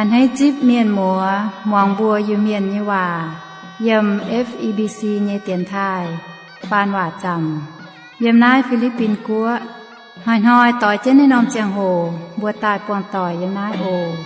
A'hneiv zipv mienh muoz muangx mbuo Iu-Mienh nyei waac yiem F E B C nyei dienx taaih faan waac zaamc yiem naaiv Fi^li^bin Guoqv. Hnoi-hnoi doix jienv naaiv norm ziangh hoc mbuo daaih buangh doic yiem naaiv oc.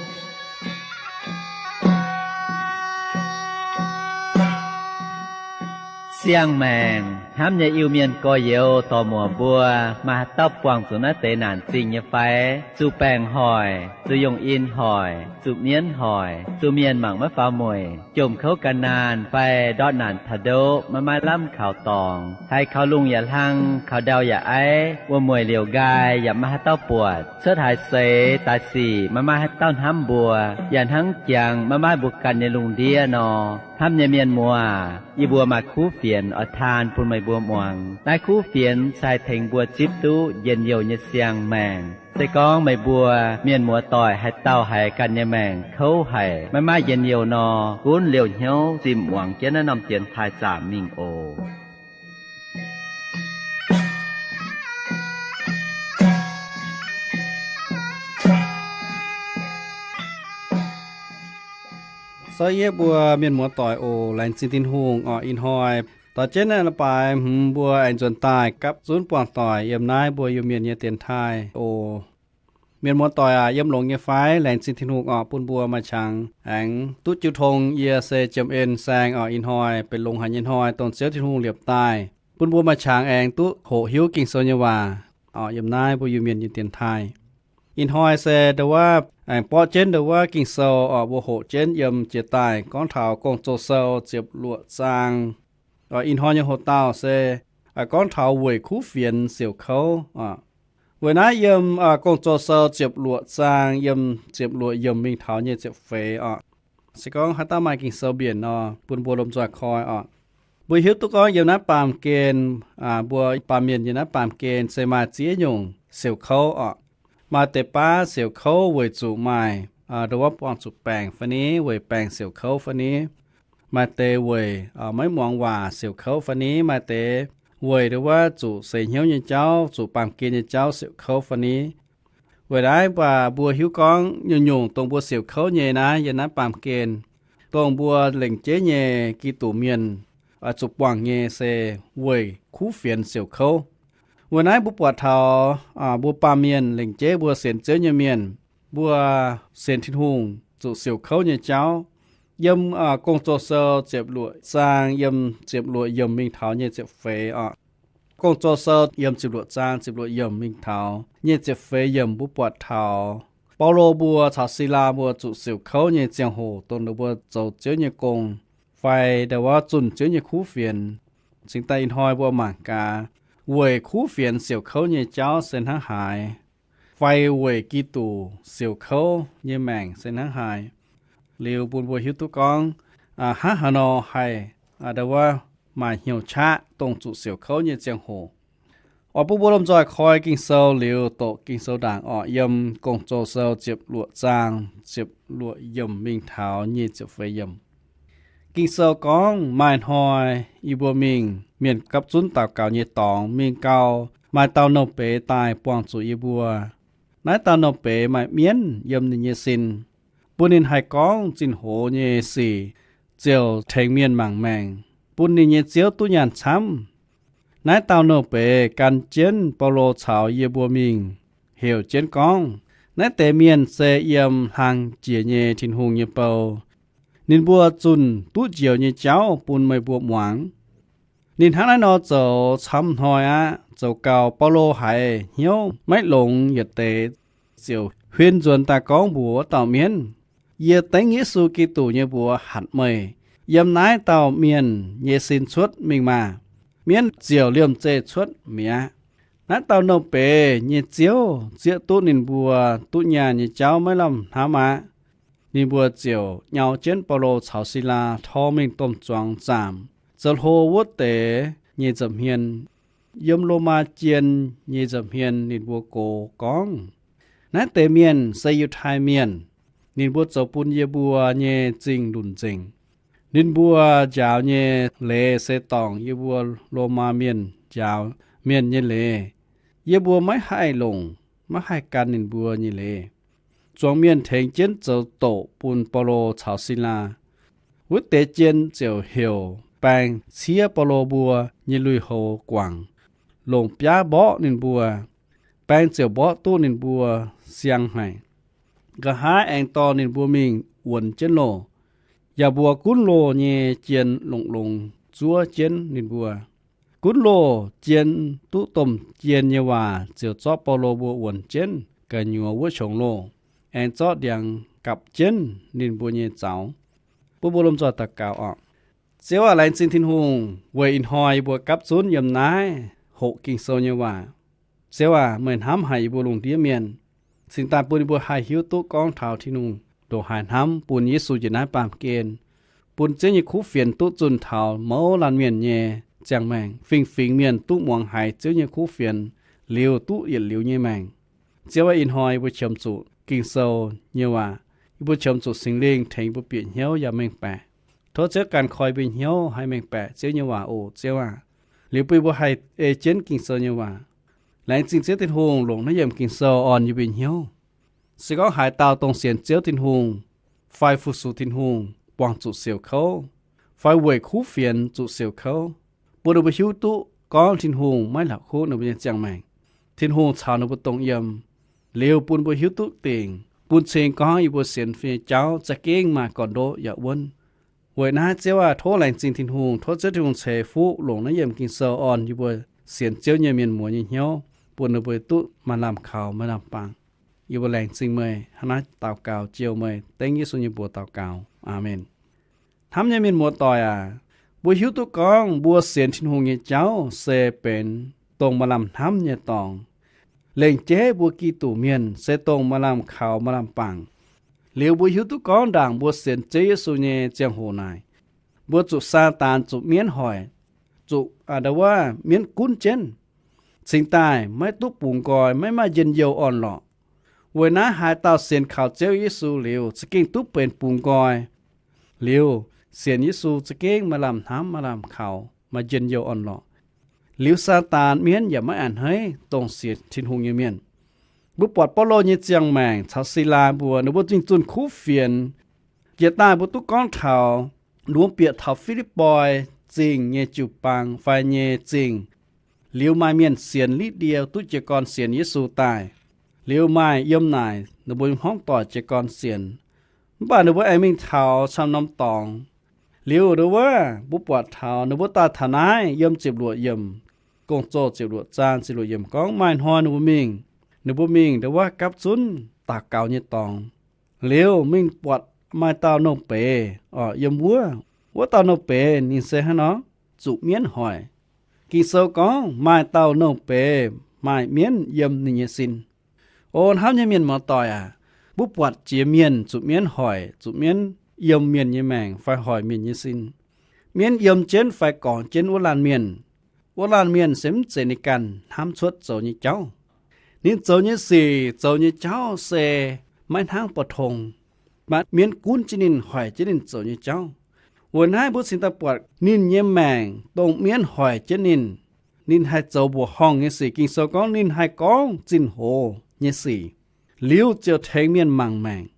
Siang-maengc hnamv nyei Iu-Mienh gorx-youz dorc-muoc mbuo, maaih haaix dauh buangh zuqc naaiv deix naanc zingh nyei fai? Zuqc baengc hoic, zuqc yongh in hoic, zuqc mienv hoic, zuqc mienh mangc maiv faaux mueic, jomc kouv gan naanh fai ndortv naanc taux ndoqv maiv maaih lamh kaux dorngx, haiz kaux lungh yaac hlang, kaux ndau yaac aiv, wuom-mueic liouc nqaai yaac maiv maaih haaix dauh buatc, cuotv haaix seix daaih sic maiv maaih haaix dauh hnamv mbuo, yaac hnangv jangx maiv maaih mbuo ganh nyei lungh ndiev nor. Hnamv nyei mienh muoz, yie mbuo maaih kuv fienx oix taan bun meih mbuo muangx. Naaiv kuv fienx se haih tengx mbuo zipv duqv njien-youh nyei siang-maengc. Se gorngv meih mbuo mienh muoz-doic haaix dauh haiz ganh nyei maengc kouv haic, maiv maaih njien-youh nor, gunv liouh hnyouv zimh muangx jienv naaiv norm dienx taaih zaamc mingh oc. Sou yie mbuo mienh muoz-doic oc, laengz zingh Tin-Hungh oc. Ih hnoi doix jienv naaiv leiz-baaix hmz mbuo aengx nzuonx daaih gapv zunv buangh doic yiem naaiv mbuo Iu-Mienh nyei dienx taaih oc. Mienh muoz-doic aac, yiem longx nyei fai? Laengz zingh Tin-Hungh oc, bun mbuo maaih qangx aengx duqv jiu tong. Yie se Jiem En Saeng oc. Ih hnoi benx longx haic nyei hnoi, dongh Ziouv Tin-Hungh liepc daaih bun mbuo maaih qangx aengx duqv hoqc hiuv Ging-Sou nyei waac oc, yiem naaiv mbuo Iu-Mienh nyei dienx taaih. Ih hnoi se ndau wuov aengx borqv jienv ndau wuov Ging-Sou oc, mbuo hoqc jienv yiem jiex daaih gorngv taux Gong-Zoh Sou ziepc luoqc zaang. Ih hnoi nyei hoc-dauh se gorngv taux weic kuv fienx siouc kouv oc. Weic naaiv yiem Gong-Zoh Sou ziepc luoqc zaang yiem ziepc luoqc yiemc mingh taux nyic ziepc feix oc. Se gorngv haaix dauh maaih Ging-Sou mbienc nor, bun mbuo lomh nzoih koi oc. Mbuo hiuv duqv gorngv yiem naaiv baamh gen, mbuo baamh mienh yiem naaiv baamh gen se maaih ziex nyungc siouc kouv oc. Maaih deix baav siouc kouv weic zuqc maaih ndau wuov buangh zuqc baengc fai ni, weic baengc siouc kouv fai ni. Maaih deix weic maiv muangx waac siouc kouv fai ni, maaih deix weic ndau wuov zuqc seix hnyouv nyei jauv, zuqc baamh gen nyei jauv siouc kouv fai ni. Weic naaiv mv baac mbuo hiuv gorngv nyungc-nyungc dongh mbuo siouc kouv nyei naaiv yiem naaiv baamh gen, dongh mbuo lengc jeiv nyei Giduc mienh oix zuqc buangh nyei se weic kuv fienx siouc kouv. Weic naaiv mbuo buatc taux mbuo baamh mienh lengc jeiv mbuo sienx Ziouv nyei mienh, mbuo sienx Tin-Hungh zuqc siouc kouv nyei jauv. Yiem Gong-Zoh Sou ziepc luoqc zaang yiem ziepc luoqc yiemc mingh taux nyic ziepc feix oc. Gong-Zoh Sou yiem ziepc luoqc zaang ziepc luoqc yiemc mingh taux nyic ziepc feix yiemc mbuo buatc taux Baulo mbuo caux Silaa mbuo zuqc siouc kouv nyei ziangh hoc dongh ninh mbuo zoux Ziouv nyei gong fai ndau wuov zunh Ziouv nyei kuv fienx. Cingx daaih ih hnoi mbuo mangc gaax, weic kuv fienx siouc kouv nyei jauv se hnangv haaix, fai weic Giduc siouc kouv nyei maengc se hnangv haaix, liuz bun mbuo hiuv duqv gorngv hnangv haaix nor haih ndau wuov maaih hnyouv qaqv dongh zuqc siouc kouv nyei ziangh hoc. Oix bun mbuo lomh nzoih koi Ging-Sou liuz doqc Ging-Sou ndaangc oc. Yiem Gong-Zoh Sou ziepc luoqc zaang ziepc luoqc yiemc mingh taux nyic ziepc feix yiemc. Ging-Sou gorngv, maaih hnoi yie mbuo mingh mienh gapv zunv daux gaux nyei dorngx, mingh gau, maaih dauh nouh beiz daaih buangh zuqc yie mbuo. Naaiv dauh nouh beiz maaih mienv yiem ninh nyei sin, bun ninh haih gorngv zinh hoz nyei sic ziouc tengx mienh mangc maengc, bun ninh nyei ziouv duqv nyaanh camv. Naaiv dauh nouh beiz gan jienv Baulo caux yie mbuo mingh, heuc jienv gorngv, naaiv deix mienh se yiem hlang jiex nyei Tin-Hungh nyei bou. Ninh mbuo zunh duqv njoux nyei jauv bun meih mbuo muangx. Ninh hnangv naaiv nor zoux camv hnoi aqv. Zoux gau, Baulo haiz hnyouv maiv longx yietc deix, ziouc huin nzuonx daaih gorngv mbuox wuov dauh mienv, yie dengv Yesu Giduc nyei mbuox hatc meih, yiem naaiv dauh mienh nyei sin cuotv mingh maah! Mienv ziouc liemh zeih cuotv mi'aqv. Naaiv dauh nouh beiz nyei ziouv zieqv duqv ninh mbuo duqv nyaanh nyei jauv maiv lamh hnamv aqv. Ninh mbuo ziouc nyau jienv Baulo caux Silaa tor mingh domh zuangx zaamc, zoux hlo wuov deix nyei nza'hmien. Yiem Lomaa jien nyei nza'hmien ninh mbuo gox gorngv, naaiv deix mienh se Yiutai Mienh. Ninh mbuo zoux bun yie mbuo nyei zingh lunc nzengc. Ninh mbuo njaaux nyei leiz se dorngc yie mbuo Lomaa Mienh njaaux mienh nyei leiz. Yie mbuo maiv haih longc, maiv haih gan ninh mbuo nyei leiz. zuangx mienh tengx jienv zoux doqc bun Baulo caux Silaa. Wuov deix jien ziouc heuc baeng ciev Baulo mbuo nyei lui-houx guangc, longc biaav mborqv ninh mbuo. Baeng ziouc mborqv duqv ninh mbuo siang haic. Nqa'haav aengx dorh ninh mbuo mingh wuonx jienv loh, yaac mbuox gunv loh nyei jien longx-longx zuov jienv ninh mbuo. Gunv loh jien duqv domh jien nyei waac ziouc zorqv Baulo mbuo wuonx jienv gu'nyuoz wuov qongx loh, aengx zorqv ndiangx gapv jienv ninh mbuo nyei zaux. Bun mbuo lomh nzoih daux gaux oc. Ziouv aac, laengz zingh Tin-Hungh weic ih hnoi yie mbuo gapv zunv yiem naaiv hoqc Ging-Sou nyei waac. Ziouv aac, meih hnamv haic yie mbuo lungh ndiev mienh, cingx daaih bun yie mbuo haih hiuv duqv gorngv taux Tin-Hungh ndongc haaix hnamv bun Yesu njiec naaiv baamh gen, bun Ziouv nyei kuv fienx duqv zunh taux mouz laanh mienh nyei ziangh maengc, fingx-fingx mienh duqv muangx haiz Ziouv nyei kuv fienx liuz duqv yietc liuz nyei maengc. Ziouv aac, ih hnoi yie mbuo qiemx zuqc Ging-Sou nyei waac. Yie mbuo qiemx zuqc Singx Lingh tengx yie mbuo bieqc hnyouv yaac mengh baeqc. Tov Ziouv ganh koi yie mbuo hnyouv haih mengh baeqc Ziouv nyei waac oc, Ziouv aac. Liuz bun yie mbuo haih ei jienv Ging-Sou nyei waac. Laengz zingh Ziouv Tin-Hungh longc naaiv yiemc Ging-Sou orn yie mbuo hnyouv. Se gorngv haaix dauh dongh sienx Ziouv Tin-Hungh fai fu-sux Tin-Hungh buangh zuqc siouc kouv, fai weic kuv fienx zuqc siouc kouv, bun ninh mbuo hiuv duqv gorngv Tin-Hungh maiv la'kuqv ninh mbuo nyei ziangh maengc. Tin-Hungh caux ninh mbuo dongh yiem. Liuz bun mbuo hiuv duqv dingc bun cing gorngv yie mbuo sienx fai nyei jauv za'gengh maaih gorn-ndoqv yaac wuonv. Weic naaiv Ziouv aac, tov laengz zingh Tin-Hungh, tov Ziouv Tin-Hungh ceix fuqv longc naaiv yiemc Ging-Sou orn yie mbuo sienx Ziouv nyei mienh muoz nyei hnyouv, bun ninh mbuo duqv maaih lamh kaux maaih lamh bangc. Yie mbuo laengz zingh meih. Hnangv naaiv daux gaux jiex meih dengv Yesu nyei mbuox daux gaux. Aamen. Hnamv nyei mienh muoz-doic aac, mbuo hiuv duqv gorngv mbuo sienx Tin-Hungh nyei jauv se benx dongh maaih lamh hnamv nyei dorngx. Lengc jeiv mbuo Giduc Mienh se dongh maaih lamh kaux maaih lamh bangc. Liuz mbuo hiuv duqv gorngv ndaangc mbuo sienx Ziouv Yesu nyei ziangh hoc naaic, mbuo zuqc Saadaan, zuqc mienv hoic, zuqc a'ndau wuov mienv gunv jienv. Cingx daaih maiv duqv bungx nqoi, maiv maaih njien-youh orn-lorqc. Weic naaiv haaix dauh sienx kaux Ziouv Yesu liuz za'gengh duqv benx bungx nqoi. Liuz sienx Yesu za'gengh maaih lamh hnamv, maaih lamh kaux, maaih njien-youh orn-lorqc. Liuz Saadaan mienv yaac maiv a'hneiv dongh sienx Tin-Hungh nyei mienh. Mbuo buatc Baulo nyei ziangh maengc caux Silaa mbuo, ninh mbuo zingh zunh kuv fienx. Jiex daaih mbuo duqv gorngv taux ninh mbuo bieqc taux Fi^lipv^poi Zingh nyei jiu-baang fai nyei zingh. Liuz maaih mienh sienx Li^ndie duqv jiez gorn sienx Yesu daaih. Liuz maaih yiem naaic ninh mbuo hmuangv doic jiez gorn sienx. Mv baac ninh mbuo aengx mingh taux camv norm dorngx. Liuz ndau wuov mbuo buatc taux ninh mbuo daaih taux naaiv yiem ziepc luoqc yiemc, Gong-Zoh ziepc luoqc zaang ziepc luoqc yiemc gorngv maaih hnoi ninh mbuo mingh, ninh mbuo mingh ndau wuov gapv zunv daux gaux nyei dorngx. Liuz mingh buatc maaih dauh nouh beiz oc yiem wuov. Wuov dauh nouh beiz ninh se hnangv nor, zuqc mienv hoic. Ging-Sou gorngv maaih dauh nouh beiz maaih mienv yiem ninh nyei sin. O hnamv nyei mienh muoz-doic aac, mbuo buatc jiex mienh zuqc mienv hoic, zuqc mienv yiem mienh nyei maengc fai hoic mienh nyei sin. Mienv yiem jienv fai gorngx jienv wuov laanh mienh, wuov laanh mienh se mv zeiz ninh ganh hnamv cuotv zoux nyei jauv. Ninh zoux nyei sic, zoux nyei jauv se maiv hnangv pou-tong, maaih mienv gunv jienv ninh, hoic jienv ninh zoux nyei jauv. Weic naaiv mbuo cingx daaih buatc ninh nyei maengc dongh mienv hoic jienv ninh, ninh haih zoux mbuoqc horngh nyei sic. Ging-Sou gorngv ninh haih gorngv zinh hoz nyei sic, liuz ziouc tengx mienh mangc maengc.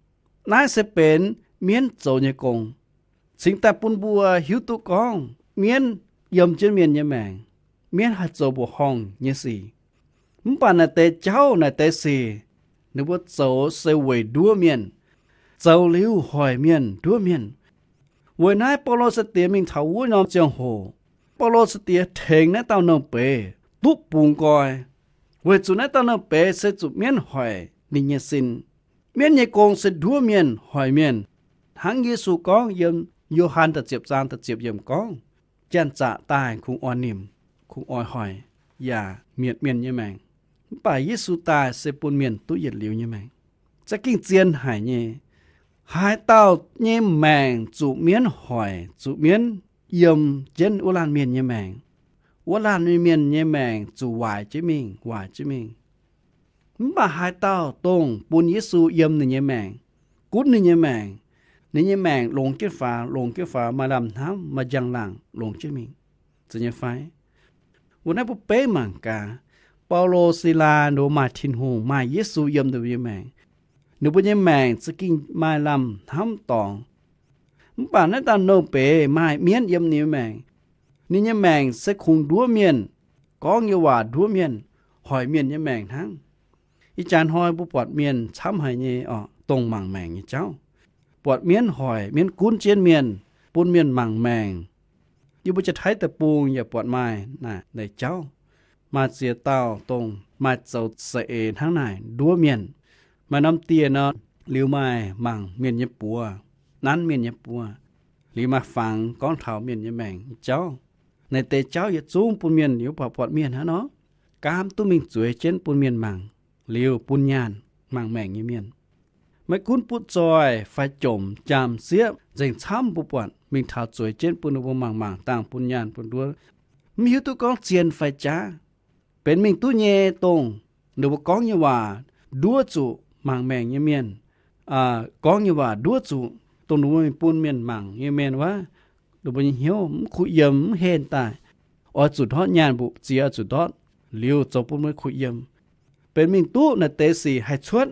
Naaiv se benx mienv zoux nyei gong. Cingx daaih bun mbuo hiuv duqv gorngv mienv yiem jienv mienh nyei maengc, mienv haih zoux mbuoqc horngh nyei sic. Mv baac naaic deix jauv naaic deix sic, ninh mbuo zoux se weic nduov mienh, zoux liuz hoic mienh, nduov mienh. Weic naaiv Baulo sai-diex mingh taux wuov norm ziangh hoc, Baulo sai-diex tengx naaiv dauh nouh beiz duqv bungx nqoi, weic zuqc naaiv dauh nouh beiz se zuqc mienv hoic ninh nyei sin. Mienv nyei gong se nduov mienh, hoic mienh. Hnangv Yesu gorngv yiem Yo^han da'ziepc zaang da'ziepc yiemc gorngv, janx-zaqc daaih kungx oix nimc, kungx oix hoic, yaac mietc mienh nyei maengc. Mv baac Yesu daaih se bun mienh duqv yietc liuz nyei maengc. Za'gengh zien haic nyei. Haaix dauh nyei maengc zuqc mienv hoic, zuqc mienv yiem jienv wuov laanh mienh nyei maengc, wuov laanh mienh nyei maengc zuqc waaic jienv mingh, waaic jienv mingh. Mv baac haaix dauh dongh bun Yesu yiem ninh nyei maengc, gunv ninh nyei maengc, ninh nyei maengc longx jienv faaux, longx jienv faaux, maaih lamh hnamv, maaih njang-laangc longx jienv mingh. Zeiz nyei fai? Wuov naaiv mbuo beiv mangc gaax, Baulo, Silaa ninh mbuo maaih Tin-Hungh, maaih Yesu yiem ninh mbuo nyei maengc. Ninh mbuo nyei maengc za'gengh maaih lamh hnamv dorngx. Mv baac naaiv dauh nouh beiz maaih mienv yiem ninh nyei maengc. Ninh nyei maengc se kungx nduov mienh, gorngv nyei waac nduov mienh, hoic mienh nyei maengc hnangv. Ih jaax hnoi mbuo buatc mienh camv haic nyei oc, dongh mangc maengc nyei jauv. Buatc mienv hoic, mienv gunv jienv mienh, bun mienh mangc maengc. Yie mbuo Janx-Taiv deic-bung yaac buatc maaih naaic deix jauv. Maaih ziex dauh dongh maaih zoux za'eix hnangv naaic nduov mienh. Maaih norm dieh nor, liuz maaih mangc mienh nyei buoz, nanv mienh nyei buoz, liuz maaih fangx gorngv taux mienh nyei maengc jauv. Naaic deix jauv yietc zungv bun mienh liuz buatc, buatc mienh hnangv nor, gaamv duqv mingh zueiz jienv bun mienh mangc, liuz bun nyaanh mangc maengc nyei mienh. Maiv gunv butv zoih fai jomc, jaamc, sieqv nzengc camv, mbuo buatc mingh taux zueiz jienv bun ninh mbuo mangc, mangc dangh bun nyaanh bun nduov. Mv hiuv duqv gorngv zien fai jaav. Benx mingh duqv nyei dongh ninh mbuo gorngv nyei waac nduov zuqc mangc maengc nyei mienh, gorngv nyei waac nduov zuqc dongh ninh mbuo mingh bun mienh mangc nyei mienh wuov, ninh mbuo nyei hnyouv mv kuh yiem, mv henh daaih, oix zuqc ndortv nyaanh mbu'ziex oix zuqc ndortv, liuz zoux bun mbuo kuh yiem. Benx mingh duqv naaic deix sic haih cuotv.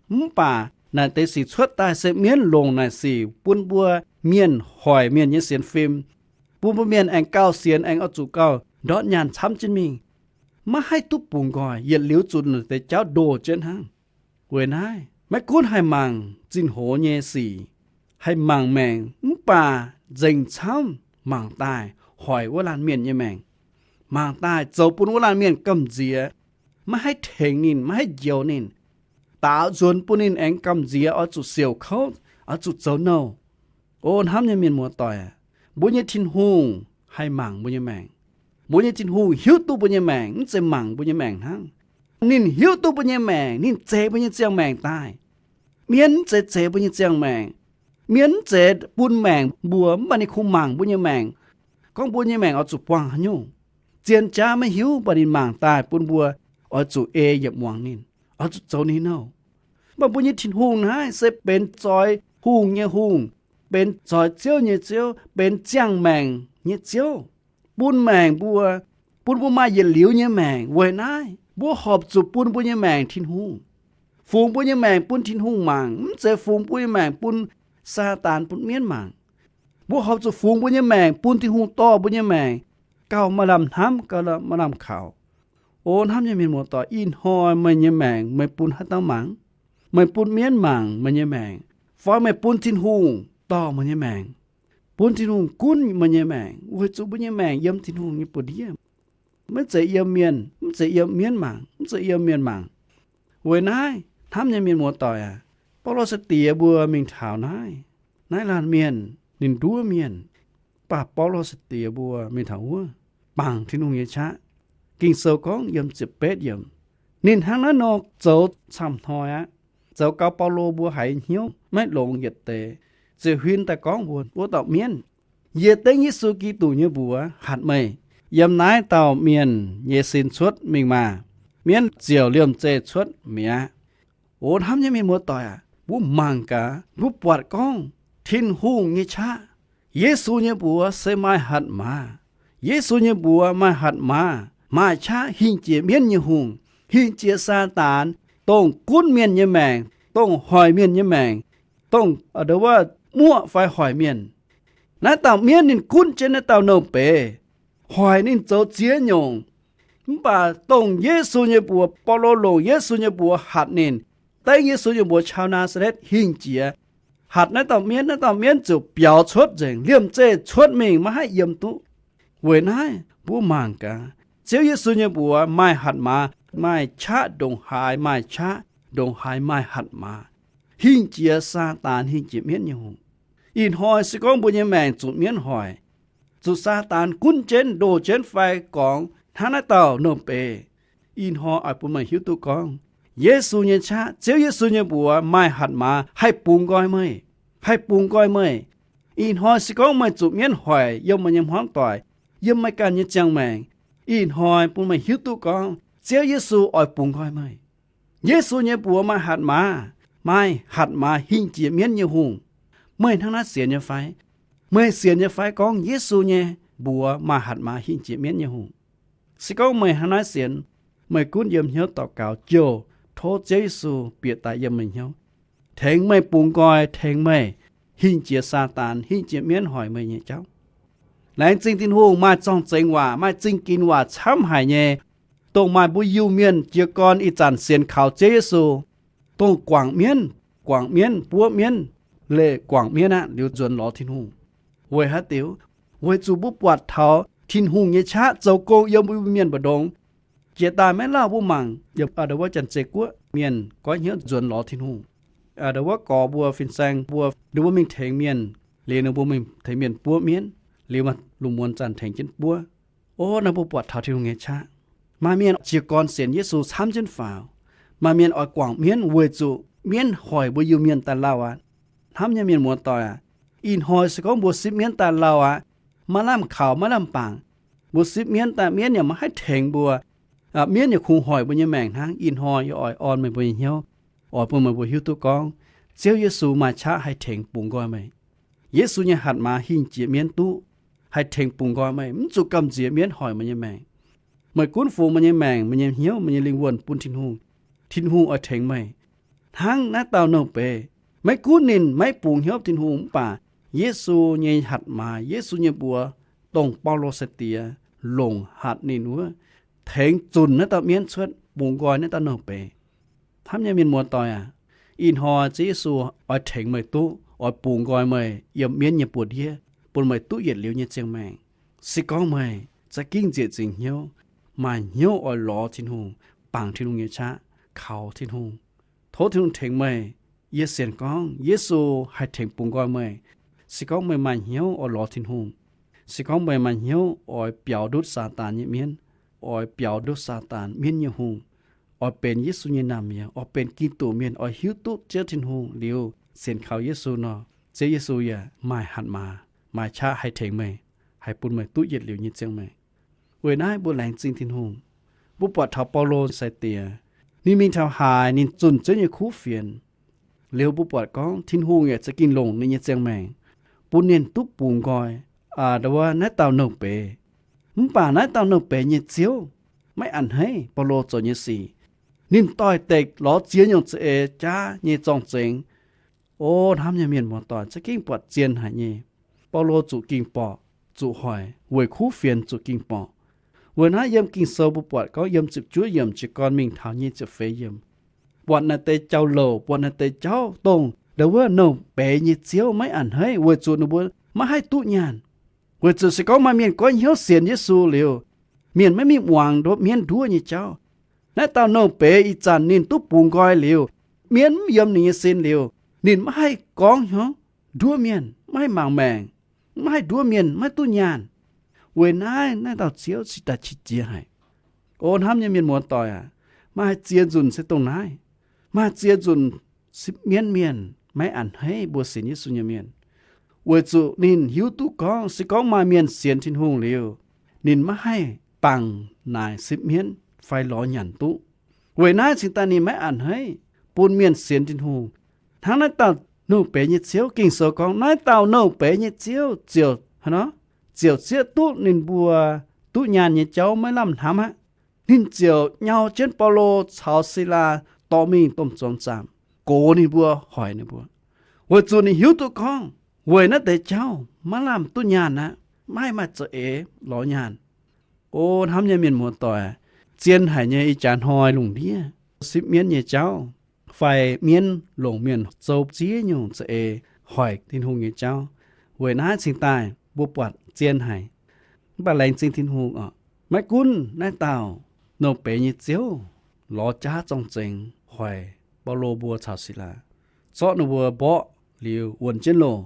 Mv baac naaic deix sic cuotv daaih se mienv longc naaic sic bun mbuo mienh hoic mienh nyei sienx fim, bun mbuo mienh aengx gauh sienx, aengx oix zuqc gauh ndortv nyaanh camv jienv mingh. Maiv haih duqv bungx nqoi, yietc liuz zuqc naaic deix jauv ndoh jienv hnangv. Weic naaiv, maiv gunv haih mangc zinh hoz nyei sic, haih mangc maengc, mv baac nzengc camv mangc daaih hoic wuov laanh mienh nyei maengc. Mangc daaih zoux bun wuov laanh mienh gamh nziex, maiv haih tengx ninh, maiv haih njoux ninh, daaux nzuonx bun ninh aengx gamh nziex oix zuqc siouc kouv, oix zuqc zoux nouh. O hnamv nyei mienh muoz-doic aac, mbuo nyei Tin-Hungh haih mangc mbuo nyei maengc. Mbuo nyei Tin-Hungh hiuv duqv mbuo nyei maengc, mv zeiz mangc mbuo nyei maengc hnangv. Ninh hiuv duqv mbuo nyei maengc, ninh zeix mbuo nyei ziangh maengc daaih. Mienv mv zeiz zeix mbuo nyei ziangh maengc. Mienv mv zeiz bun maengc mbuo, mv baac ninh kungx mangc mbuo nyei maengc, gorngv mbuo nyei maengc oix zuqc buangh haaix nyungc. Zien jaav maiv hiuv, mv baac ninh mangc daaih bun mbuo oix zuqc ei yietc muangx ninh, oix zuqc zoux ninh nouh. Mv baac mbuo nyei Tin-Hungh naaiv se benx zoix hungh nyei Hungh, benx zoix ziouv nyei Ziouv, benx ziangh maengc nyei Ziouv, bun maengc mbuo, bun mbuo maaih yietc liuz nyei maengc. Weic naaiv mbuo horpc zuqc bun mbuo nyei maengc Tin-Hungh. Fungx mbuo nyei maengc bun Tin-Hungh mangc, mv zeiz fungx mbuo nyei maengc bun Saadaan, bun mienv mangc. Mbuo horpc zuqc fungx mbuo nyei maengc bun Tin-Hungh dorh mbuo nyei maengc gauh maaih lamh hnamv, gauh maaih lamh kaux. O hnamv nyei mienh muoz-doic, ih hnoi meih nyei maengc meih bun haaix dauh mangc? Meih bun mienv mangc meih nyei maengc, fai meih bun Tin-Hungh dorh meih nyei maengc? Bun Tin-Hungh gunv meih nyei maengc, weic zuqc mbuo nyei maengc yiem Tin-Hungh nyei buoz-ndiev, maiv zeiz yiem mienh, mv zeiz yiem mienv mangc, mv zeiz yiem mienh mangc. Weic naaiv, hnamv nyei mienh muoz-doic aac, Baulo sai-diex mbuo mingh taux naaiv, naaiv laanh mienh ninh nduov mienh, mv baac Baulo sai-diex mbuo mingh taux wuov bangc Tin-Hungh nyei qaqv. Ging-Sou gorngv yiem ziepc betv yiemc, ninh hnangv naaiv nor zoux camv hnoi aqv. Zoux gau Baulo mbuo haiz hnyouv maiv longx yietc deix, ziouc huin daaih gorngv mbuox wuov dauh mienv, Yie dengv Yesu Giduc nyei mbuox hatc meih, yiem naaiv dauh mienh nyei sin cuotv mingh maah! Mienv ziouc liemh zeih cuotv mi'aqv. O hnamv nyei mienh muoz-doic aac, mbuo mangc gaax, mbuo buatc gorngv Tin-Hungh nyei qaqv, Yesu nyei mbuox se maaih hatc maaz. Yesu nyei mbuox maaih hatc maaz, maaih qaqv hingh jiex mienv nyei hungh, hingh jiex Saadaan, dongh gunv mienh nyei maengc, dongh hoic mienh nyei maengc, dongh wuov muoqv fai hoic mienh. Naaiv dauh mienv ninh gunv jienv naaiv dauh nouh beiz, hoic ninh zoux ziex nyungc. Mv baac dongh Yesu nyei mbuox, Baulo longc Yesu nyei mbuox hatc ninh, dengv Yesu nyei mbuox caux Naa^saa^letv hingh jiex, hatc naaiv dauh mienv, naaiv dauh mienv ziouc biaux cuotv nzengc, liemh zeih cuotv mingh, maiv haih yiem duqv. Weic naaiv mbuo mangc gaax, Ziouv Yesu nyei mbuox maaih hatc maaz, maaih qaqv ndongc haaix maaih qaqv, ndongc haaix maaih hatc maaz, hingh jiex Saadaan, hingh jiex mienv nyei hungh. Ih hnoi se gorngv mbuo nyei maengc zuqc mienv hoic, zuqc Saadaan gunv jienv, ndoh jienv fai gorngv hnangv naaiv dauh nouh beiz, ih hnoi oix bun meih hiuv duqv gorngv Yesu nyei qaqv, Ziouv Yesu nyei mbuox maaih hatc maaz haih bungx nqoi meih, haih bungx nqoi meih. Ih hnoi se gorngv meih zuqc mienv hoic yiem meih nyei hmuangv doic, yiem meih ganh nyei ziangh maengc, ih hnoi bun meih hiuv duqv gorngv Ziouv Yesu oix bungx nqoi meih. Yesu nyei mbuox maaih hatc maaz, maaih hatc maaz hingh jiex mienv nyei hungh. Meih hnangv naaiv sienx nyei fai? Meih sienx nyei fai gorngv Yesu nyei mbuox maaih hatc maaz hingh jiex mienv nyei hungh? Se gorngv meih hnangv naaiv sienx, meih gunv yiem hnyouv daux gaux jouh, tov Ziouv Yesu bieqc daaih yiem meih hnyouv. tengx meih bungx nqoi, tengx meih hingh jiex Saadaan, hingh jiex mienv hoic meih nyei jauv. Laengz zingh Tin-Hungh maaih zorng-zengx waac, maaih zingh ginx waac camv haic nyei, dongh maaih mbuo Iu-Mienh jiez gorn ih zanc sienx kaux Ziouv Yesu, dongh guangc mienv, guangc mienv, buov mienv, leih guangc mienv aqv liuz nzuonx lorz Tin-Hungh. Weic haaix diuc? Weic zuqc mbuo buatc taux Tin-Hungh nyei qaqv zoux gong yiem mbuo Iu-Mienh mbu'ndongx. Jiex daaih maiv lauh mbuo mangc yiem a'ndau wuov Janx-Zei Guoqv mienh goiv hnyouv nzuonx lorz Tin-Hungh. A'ndau wuov gorx mbuo, fin-saeng mbuo, ninh mbuo mingh tengx mienh, liuz ninh mbuo mingh tengx mienh buov mienv, liuz maaih lungh muonz zanc tengx jienv buov. O, naaiv mbuo buatc taux Tin-Hungh nyei qaqv. Maaih mienh jiez gorn sienx Yesu camv jienv faaux. Maaih mienh oix guangc mienv weic zuqc mienv hoic mbuo Iu-Mienh daaih lauh aqv. Hnamv nyei mienh muoz-doic aac, ih hnoi se gorngv mbuo sipv mienv daaih lauh aqv, maiv lamh kaux, maiv lamh bangc, mbuo sipv mienv daaih, mienv yaac maiv haih tengx mbuo. Mienv yaac kungx hoic mbuo nyei maengc hnangv. Ih hnoi yie oix orn meih mbuo nyei hnyouv, oix bun meih mbuo hiuv duqv gorngv Ziouv Yesu maaih qaqv haih tengx bungx nqoi meih. Yesu nyei hatc maaz hingh jiex mienv duqv, haih tengx bungx nqoi meih, mv zuqc gamh nziex mienv hoic meih nyei maengc. Meih gunv fungx meih nyei maengc, meih nyei hnyouv, meih nyei lingh wuonh bun Tin-Hungh, Tin-Hungh oix tengx meih. Hnangv naaiv dauh nouh beiz, maiv gunv ninh maiv bungx hnyouv Tin-Hungh mv baac Yesu nyei hatc maaz, Yesu nyei mbuox, dongh Baulo sai-diex longc hatc ninh wuov, tengx zunc naaiv dauh mienv cuotv bungx nqoi naaiv dauh nouh beiz. Hnamv nyei mienh muoz-doic aac, ih hnoi Ziouv Yesu oix tengx meih duqv, oix bungx nqoi meih yiem mienv nyei buoz-ndiev, bun meih duqv yietc liuz nyei ziangh maengc. Se gorngv meih za'gengh nzieqc zingc hnyouv, maaih hnyouv oix lorz Tin-Hungh, bangc Tin-Hungh nyei qaqv, kaux Tin-Hungh, tov Tin-Hungh tengx meih. Yie sienx gorngv Yesu haih tengx bungx nqoi meih. Se gorngv meih maaih hnyouv oix lorz Tin-Hungh, se gorngv meih maaih hnyouv oix biaux ndutv Saadaan nyei mienv, oix biaux ndutv Saadaan mienv nyei hungh, oix benx Yesu nyei naamh nyouz, oix benx Giduc mienh, oix hiuv duqv Ziouv Tin-Hungh liuz sienx kaux Yesu nor, Ziouv Yesu yaac maaih hatc maaz, maaih qaqv haih tengx meih, haih bun meih duqv yietc liuz nyei ziangh maengc. Weic naaiv mbuo laengz zingh Tin-Hungh. Mbuo buatc taux Baulo sai-diex, ninh mingh taux haaix ninh zunh Ziouv nyei kuv fienx. Liuz mbuo buatc gorngv Tin-Hungh yaac za'gengh longc ninh nyei ziangh maengc, bun ninh duqv bungx nqoi aa, ndau wuov naaiv dauh nouh beiz. Mv baac naaiv dauh nouh beiz nyei ziouv maiv a'hneiv Baulo zoux nyei sic. Ninh doix-dekc lorz ziex nyungc za'eix jaav nyei zorng-zengx. O hnamv nyei mienh muoz-doic, za'gengh buatc zien haic nyei. Baulo zuqc ging-borqc, zuqc hoic, weic kuv fienx zuqc ging-borqc. Weic naaiv yiem Ging-Sou mbuo buatc gorngv yiem ziepc juov yiemc jiez gorn mingh taux nyic ziepc feix yiemc, buatc naaiv deix jauv-louc, buatc naaiv deix jauv dongh ndau wuov nouh beiz nyei ziouv maiv a'hneiv weic zuqc ninh mbuo maiv haih duqv nyaanh. Weic zuqc se gorngv maaih mienh goiv hnyouv sienx Yesu liuz, mienh maiv mingh muangx nduov mienv nduov nyei jauv. Naaiv dauh nouh beiz ih zanc ninh duqv bungx nqoi liuz, mienv mv yiem ninh nyei sin liuz, ninh maiv haih gorngv hnyouv nduov mienh, maiv haih mangc maengc, maiv haih nduov mienh, maiv duqv nyaanh. Weic naaiv, naaiv dauh ziouv cingx daaih qiex jiez haic. O hnamv nyei mienh muoz-doic aac, maaih ziex nzunc se dongh naaiv. Maaih ziex nzunc sipv mienv mienh maiv a'hneiv mbuo sienx Yesu nyei mienh, weic zuqc ninh hiuv duqv gorngv se gorngv maaih mienh sienx Tin-Hungh liuz, ninh maiv haih bangc naaic sipv mienv fai lorz nyanc duqv. Weic naaiv cingx daaih ninh maiv a'hneiv bun mienh sienx Tin-Hungh. Hnangv naaiv dauh nouh beiz nyei ziouv, Ging-Sou gorngv naaiv dauh nouh beiz nyei ziouv ziouc, ziouc zieqv duqv ninh mbuo duqv nyaanh nyei jauv maiv lamh hnamv aqv. Ninh ziouc nyau jienv Baulo caux Silaa dorh mingh domh zuangx zaamc, gox ninh mbuo, hoic ninh mbuo, weic zuqc ninh hiuv duqv gorngv weic naaiv deix jauv maiv lamh duqv nyaanh aqv, maiv maaih za'eix lorz nyaanh. O hnamv nyei mienh muoz-doic, zien haic nyei ih jaax hnoi lungh ndiev sipv mienv nyei jauv fai mienv longc mienh zoux ziex nyungc za'eix hoic Tin-Hungh nyei jauv. Weic naaiv cingx daaih mbuo buatc zien haic. Mv baac laengz zingh Tin-Hungh oc, maiv gunv naaiv dauh nouh beiz nyei ziouv lorz jaav zorng-zengx hoic Baulo mbuo caux Silaa, zorqv ninh mbuo mborqv liuz wuonx jienv loh.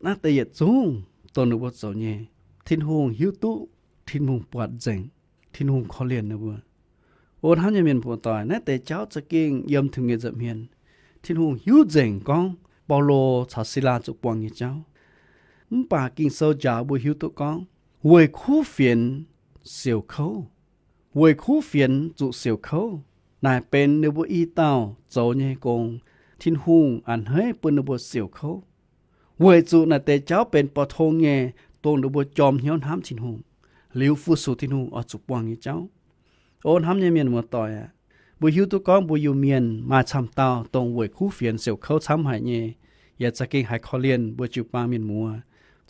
Naaiv deix yietc zungv dongh ninh mbuo zoux nyei, Tin-Hungh hiuv duqv, Tin-Hungh buatc nzengc, Tin-Hungh korv-lienh ninh mbuo. O hnamv nyei mienh muoz-doic, naaiv deix jauv za'gengh yiem Tin-Hungh nyei nza'hmien. Tin-Hungh hiuv nzengc gorngv Baulo caux Silaa zuqc buangh nyei jauv. Mv baac Ging-Sou njaaux mbuo hiuv duqv gorngv weic kuv fienx siouc kouv, weic kuv fienx zuqc siouc kouv, naaic benx ninh mbuo i dauh zoux nyei gong, Tin-Hungh a'hneiv bun ninh mbuo siouc kouv. Weic zuqc naaiv deix jauv benx bou tong nyei, dongh ninh mbuo jorm hnyouv hnamv Tin-Hungh, liuz fu-sux Tin-Hungh oix zuqc buangh nyei jauv. O hnamv nyei mienh muoz-doic aac, Mbuo hiuv duqv gorngv mbuo Iu-Mienh maaih camv dauh dongh weic kuv fienx siouc kouv camv haic nyei, yaac za'gengh haiz korv-lienh mbuo jiu-baang mienh muoz.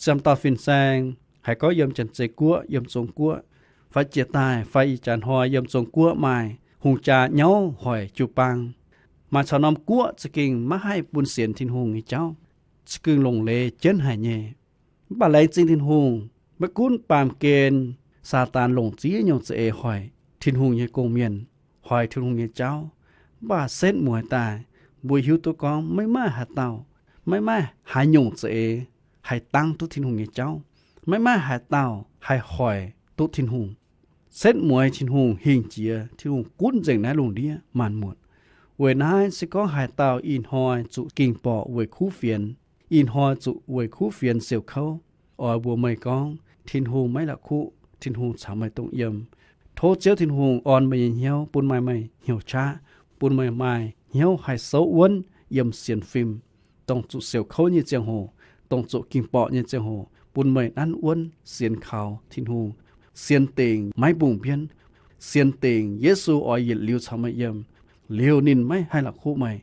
Camv dauh fin-saeng, haiz gorngv yiem Janx-Zei Guoqv, yiem Zong Guoqv, fai jiex daaih fai ih jaax hnoi yiem Zong Guoqv maaih hungh jaa nyauv hoic jiu-baang. Maaih caux norm guoqv za'gengh maiv haih bun sienx Tin-Hungh nyei jauv, za'gengh longc leiz jienv haic nyei. Mv baac laengz zingh Tin-Hungh, maiv gunv baamh gen Saadaan longc ziex nyungc za'eix hoic Tin-Hungh nyei gong-mienh, hoic Tin-Hungh nyei jauv, mv baac setv mueiz daaih, mbuo hiuv duqv gorngv maiv maaih haaix dauh, maiv maaih haaix nyungc za'eix haih dangv duqv Tin-Hungh nyei jauv. Maiv maaih haaix dauh haih hoic duqv Tin-Hungh. Setv mueiz Tin-Hungh hingh jiex, Tin-Hungh gunv nzengc naaiv lungh ndiev maanc muotc. Weic naaiv se gorngv haaix dauh ih hnoi zuqc ging-borqc weic kuv fienx, ih hnoi zuqc weic kuv fienx siouc kouv, oix mbuox meih gorngv Tin-Hungh maiv la'kuqv, Tin-Hungh caux meih dongh yiem. Tov Ziouv Tin-Hungh orn meih nyei hnyouv, bun maaih meih hnyouv qaqv, bun meih maaih hnyouv haih souv wuonv yiem sienx fim, dongh zuqc siouc kouv nyei ziangh hoc, dongh zuqc ging-borqc nyei ziangh hoc, bun meih nanv wuonv sienx kaux Tin-Hungh, sienx dingc maiv mbungh mbienv, sienx dingc Yesu oix yietc liuz caux meih yiem, liuz ninh maiv haih la'kuqv meih.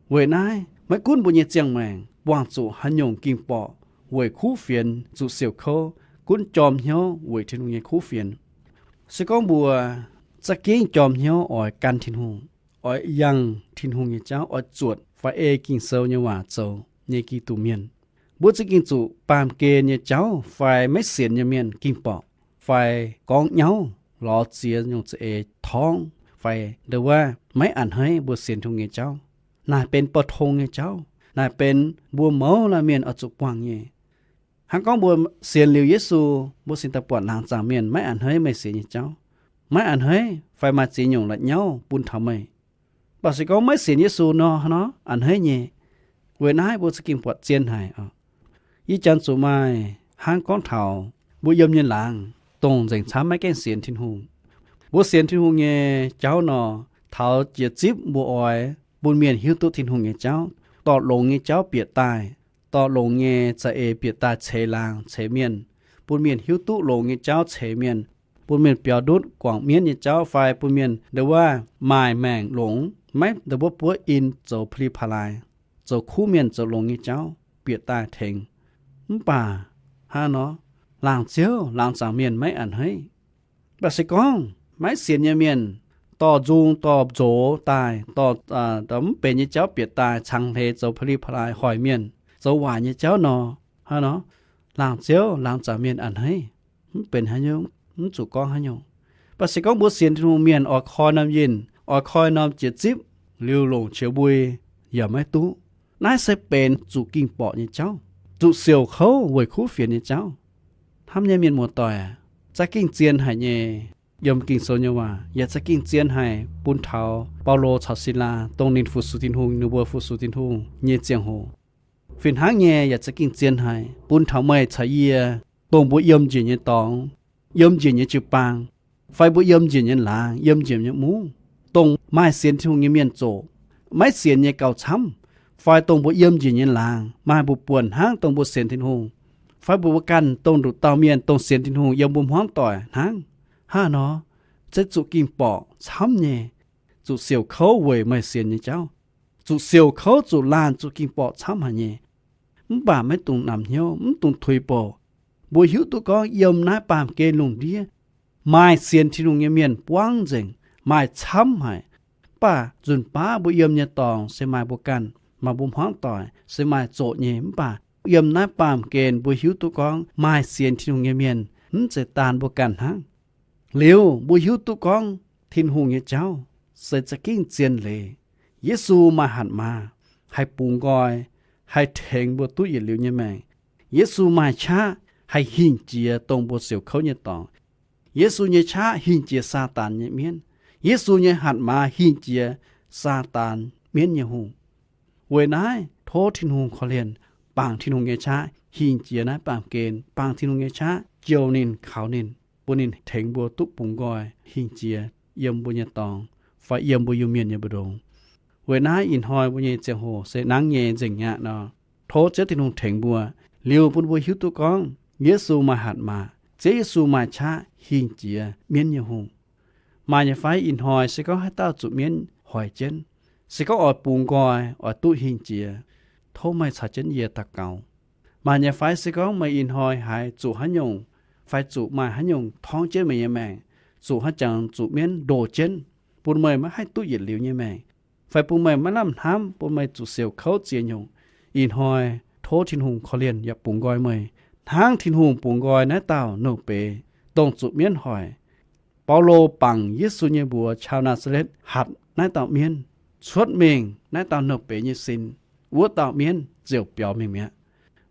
Weic naaiv maiv gunv mbuo nyei ziangh maengc buangh zuqc haaix nyungc ging-borqc weic kuv fienx zuqc siouc kouv, gunv jorm hnyouv weic Tin-Hungh nyei kuv fienx. Se gorngv mbuo za'gengh jorm hnyouv oix gan Tin-Hungh, oix yangh Tin-Hungh nyei jauv, oix zuotc fai ei Ging-Sou nyei waac zoux nyei Giduc mienh, mbuo za'gengh zuqc baamh gen nyei jauv fai maiv sienx nyei mienh ging-borqc, fai gorngv nyauv lorz ziex nyungc za'eix torngv, fai ndau wuov maiv a'hneiv mbuo sienx Tin-Hungh nyei jauv. Naaic benx bou tong nyei jauv. Naaic benx mbuo mouz laanh mienh oix zuqc buangh nyei. Hnangv gorngv mbuo sienx liuz Yesu, mbuo sin daaih buatc laangz zaangc mienh maiv a'hneiv meih sienx nyei jauv, maiv a'hneiv fai maaih ziex nyungc la'nyauv bun taux meih. Mv baac se gorngv maiv sienx Yesu nor, a'hneiv nyei. Weic naaiv mbuo za'gengh buatc zien haic. Yie janx zuqc maaih hnangv gorngv taux mbuo yiem nyei laangz, dongh nzengc camv maiv gaengh sienx Tin-Hungh. Mbuo sienx Tin-Hungh nyei jauv nor, taux jiex zipv mbuo oix bun mienh hiuv duqv Tin-Hungh nyei jauv, dorh longx nyei jauv bieqc daaih, dorh longx nyei za'eix bieqc daaih ceix laangz ceix mienh, bun mienh hiuv duqv longx nyei jauv ceix mienh, bun mienh biaux ndutv guangc mienv nyei jauv fai bun mienh ndau wuov maaih maengc longx, maiv ndau wuov buov in zoux pa'li pa'laaix, zoux kuv mienh zoux longx nyei jauv bieqc daaih tengx. Mv baac hnangv nor, laangz ziouv laangz zaangc mienh maiv a'hneiv. Mv baac se gorngv maiv sienx nyei mienh dorh nzung dorh nzox daaih, dorh mv benx nyei jauv bieqc daaih cangx hleix zoux pa'li pa'laaix hoic mienh, zoux waaic nyei jauv nor, hnangv nor, laangz ziouv laangz zaangc mienh a'hneiv. Mv benx haaix nyungc, mv zuqc gorngv haaix nyungc. Mv baac se gorngv mbuo sienx Tin-Hungh mienh oix koi norm yinh, oix koi norm jiex zipv, liuz longc qiex mbui yaac maiv duqv. Naaiv se benx zuqc ging-borqc nyei jauv, zuqc siouc kouv weic kuv fienx nyei jauv. Hnamv nyei mienh muoz-doic aac, za'gengh zien haic nyei. Yiem Ging-Sou nyei waac yaac za'gengh zien haic bun taux Baulo caux Silaa, dongh ninh fu-sux Tin-Hungh, ninh mbuo fu-sux Tin-Hungh nyei ziangh hoc. Fih hnangv nyei yaac za'gengh zien haic bun taux meih caux yie, dongh mbuo yiem njiec nyei dorngx, yiem njiec nyei jiu-baang, fai mbuo yiem njiec nyei laangz, yiem njiec nyei mungv, dongh maaih sienx Tin-Hungh nyei mienh zoqc, maiv sienx nyei gauh camv, fai dongh mbuo yiem njiec nyei laangz maaih mbu'buonc hnangv dongh mbuo sienx Tin-Hungh, fai mbuo ganh dongh nduqc dauh mienh dongh sienx Tin-Hungh yiem mbuo hmuangv doic hnangv. Hnangv nor, se zuqc ging-borqc camv nyei, zuqc siouc kouv weic meih sienx nyei jauv, zuqc siouc kouv, zuqc laanh, zuqc ging-borqc camv haic nyei. Mv baac maiv dungx namx hnyouv, mv dungx tuix bouc. Mbuo hiuv duqv gorngv yiem naaiv baamh gen lungh ndiev maaih sienx Tin-Hungh nyei mienh buangv nzengc, maaih camv haic. Mv baac nzunc baav mbuo yiem nyei dorngx se maaih mbuo ganh, maaih mbuo hmuangv doic se maaih zoqc nyei. Mv baac yiem naaiv baamh gen mbuo hiuv duqv gorngv maaih sienx Tin-Hungh nyei mienh mv zeiz daan mbuo ganh hnangv. Liuz mbuo hiuv duqv gorngv Tin-Hungh nyei jauv se za'gengh zien leiz. Yesu maaih hatc maaz haih bungx nqoi, haih tengx mbuo duqv yietc liuz nyei maengc. Yesu maaih qaqv haih hingh jiex dongh mbuo siouc kouv nyei dorngx. Yesu nyei qaqv hingh jiex Saadaan nyei mienv. Yesu nyei hatc maaz hingh jiex Saadaan mienv nyei hungh. Weic naaiv tov Tin-Hungh korv-lienh, bangc Tin-Hungh nyei qaqv hingh jiex naaiv baamh gen, bangc Tin-Hungh nyei qaqv jouh ninh, kaux ninh, bun ninh tengx mbuo duqv bungx nqoi hingh jiex yiem mbuo nyei dorngx fai yiem mbuo Iu-Mienh nyei mbu'ndongx. Weic naaiv ih hnoi mbuo nyei ziangh hoc se hnangv nyei nzengc aqv nor, tov Ziouv Tin-Hungh tengx mbuo, liuz bun mbuo hiuv duqv gorngv Yesu maaih hatc maaz, Ziouv Yesu maaih qaqv hingh jiex mienv nyei hungh. Maaih nyei fai ih hnoi se gorngv haaix dauh zuqc mienv hoic jienv, se gorngv oix bungx nqoi, oix duqv hingh jiex, tov meih caux jienv yie daux gaux. Maaih nyei fai se gorngv meih ih hnoi haiz zuqc haaix nyungc, fai zuqc maaih haaix nyungc torngv jienv meih nyei maengc, zuqc haaix jangx zuqc mienv ndoh jienv, bun meih maiv haih duqv yietc liuz nyei maengc, fai bun meih maiv lamh hnamv, bun meih zuqc siouc kouv ziex nyungc, ih hnoi tov Tin-Hungh korv-lienh yaac bungx nqoi meih, hnangv Tin-Hungh bungx nqoi naaiv dauh nouh beiz, dongh zuqc mienv hoic. Baulo bangc Yesu nyei mbuox caux Naa^saa^letv hatc naaiv dauh mienv, cuotv mingh naaiv dauh nouh beiz nyei sin, wuov dauh mienv ziouc biaux mingh mi'aqv.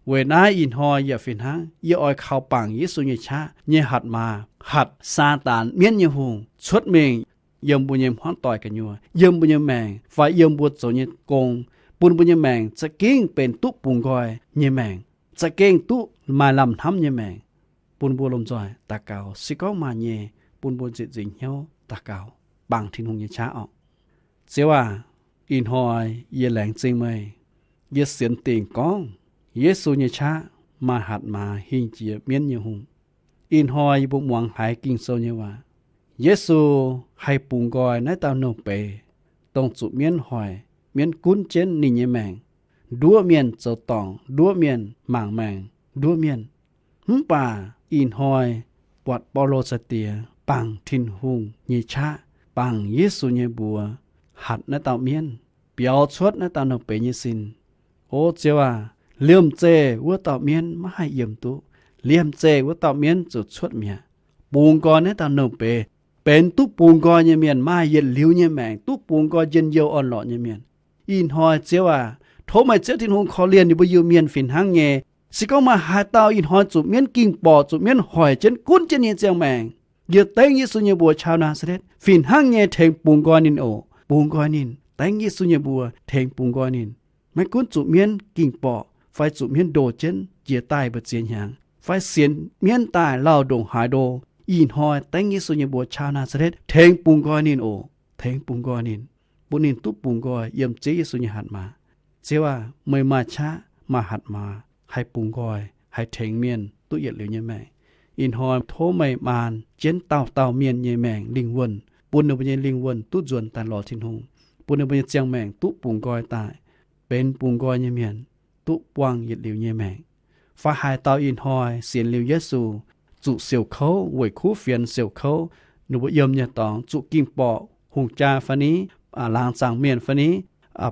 Weic naaiv ih hnoi yaac fih hnangv, yie oix kaux bangc Yesu nyei qaqv nyei hatc maaz, hatc Saadaan mienv nyei hungh cuotv mingh yiem mbuo nyei hmuangv doic gu'nyuoz, yiem mbuo nyei maengc fai yiem mbuo zoux nyei gong, bun mbuo nyei maengc za'gengh benx duqv bungx nqoi nyei maengc, za'gengh duqv maaih lamh hnamv nyei maengc. Bun mbuo lomh nzoih daux gaux, se gorngv maaih nyei, bun mbuo nzieqc nzingc hnyouv daux gaux, bangc Tin-Hungh nyei qaqv orqc. Ziouv aac, ih hnoi yie laengz zingh meih. Yie sienx dingc gorngv Yesu nyei qaqv maaih hatc maaz hingh jiex mienv nyei hungh. Ih hnoi yie mbuo muangx haiz Ging-Sou nyei waac, Yesu haih bungx nqoi naaiv dauh nouh beiz, dongh zuqc mienv hoic, mienv gunv jienv ninh nyei maengc, nduov mienh zoux dorngc, nduov mienh mangc maengc, nduov mienh. Mv baac ih hnoi buatc Baulo caux diex bangc Tin-Hungh nyei qaqv, bangc Yesu nyei mbuox hatc naaiv dauh mienv, biaux cuotv naaiv dauh nouh beiz nyei sin. O Ziouv aac, liemh zeih wuov dauh mienv maiv haih yiem duqv, liemh zeih wuov dauh mienv ziouc cuotv mi'aqv. Bungx nqoi naaiv dauh nouh beiz, benx duqv bungx nqoi nyei mienh, maaih yietc liuz nyei maengc, duqv bungx nqoi njien-youh orn-lorqc nyei mienh. Ih hnoi Ziouv aac, tov meih Ziouv Tin-Hungh korv-lienh ninh mbuo Iu-Mienh fih hnangv nyei. Se gorngv maaih haaix dauh ih hnoi zuqc mienv ging borqc, zuqc mienv hoic jienv gunv jienv ninh nyei ziangh maengc, yie dengv Yesu nyei mbuox caux Naa^saa^letv fih hnangv nyei tengx bungx nqoi ninh oc. Bungx nqoi ninh, dengv Yesu nyei mbuox tengx bungx nqoi ninh. Maiv gunv zuqc mienv ging borqc, fai zuqc mienv ndoh jienv jiex daaih mbu'ziex hnyangx, fai sienx mienv daaih lauh ndongc haaix ndo, ih hnoi dengv Yesu nyei mbuox caux Naa^saa^letv tengx bungx nqoi ninh oc. Tengx bungx nqoi ninh, bun ninh duqv bungx nqoi yiem Ziouv Yesu nyei hatc maaz. Ziouv aac, meih maaih qaqv maaih hatc maaz haih bungx nqoi, haih tengx mienh duqv yietc liuz nyei maengc. Ih hnoi tov meih maan jienv dauh dauh mienh nyei maengc lingh wuonh, bun ninh mbuo nyei lingh wuonh duqv nzuonx daaih lorz Tin-Hungh, bun ninh mbuo nyei ziangh maengc duqv bungx nqoi daaih, benx bungx nqoi nyei mienh, duqv buangh yietc liuz nyei maengc. Fai haaix dauh ih hnoi sienx liuz Yesu, zuqc siouc kouv, weic kuv fienx siouc kouv, ninh mbuo yiem nyei dorngx zuqc ging borqc, hungh jaa fai ni, laangz zaangc mienh fai ni,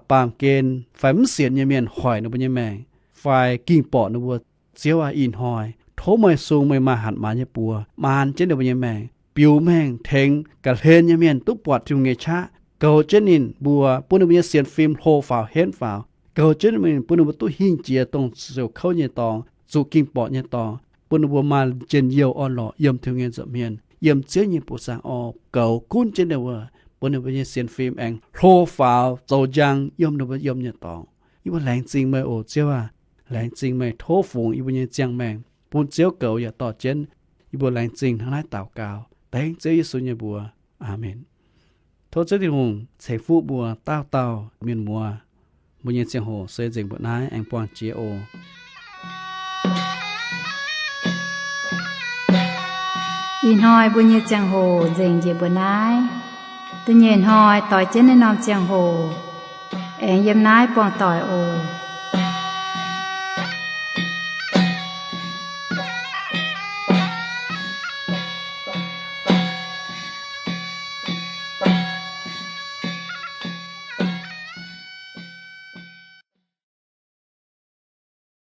baamh gen fai mv sienx nyei mienh hoic ninh mbuo nyei maengc, fai ging borqc ninh mbuo. Ziouv aac, ih hnoi tov meih sung meih maaih hatc maaz nyei buoz maan jienv ninh mbuo nyei maengc, biux mengh tengx ga'hlen nyei mienh duqv buatc Tin-Hungh nyei qaqv, goux jienv ninh mbuo, bun ninh mbuo nyei sienx fim hlo faaux henv faaux, goux jienv ninh mbuo, bun ninh mbuo duqv hingh jiex dongh siouc kouv nyei dorngx, zuqc ging borqc nyei dorngx, bun ninh mbuo maaih njien-youh orn-lorqc yiem Tin-Hungh nyei nza'hmien, yiem Ziouv nyei buoz zaangc orv goux gunv jienv ninh mbuo, bun ninh mbuo nyei sienx fim aengx hlo faaux zoux njang yiem ninh mbuo yiem nyei dorngx. Yie mbuo laengz zingh meih oc Ziouv aac. Laengz zingh meih tov fungx yie mbuo nyei ziangh maengc bun Ziouv goux yaac dorh jienv. Yie mbuo laengz zingh hnangv naaiv daux gaux dengv Ziouv Yesu nyei mbuox. Aamen. Tov Ziouv Tin-Hungh ceix fuqv mbuo dauh dauh mienh muoz. Mbuo nyei ziangh hoc se nzengc mbuoqc naaiv, aengx buangh jiex oc. Ih hnoi mbuo nyei ziangh hoc nzengc njiec mbuoqc naaiv. Da'nyeic hnoi doix jienv naaiv norm ziangh hoc, aengx yiem naaiv buangh doic oc.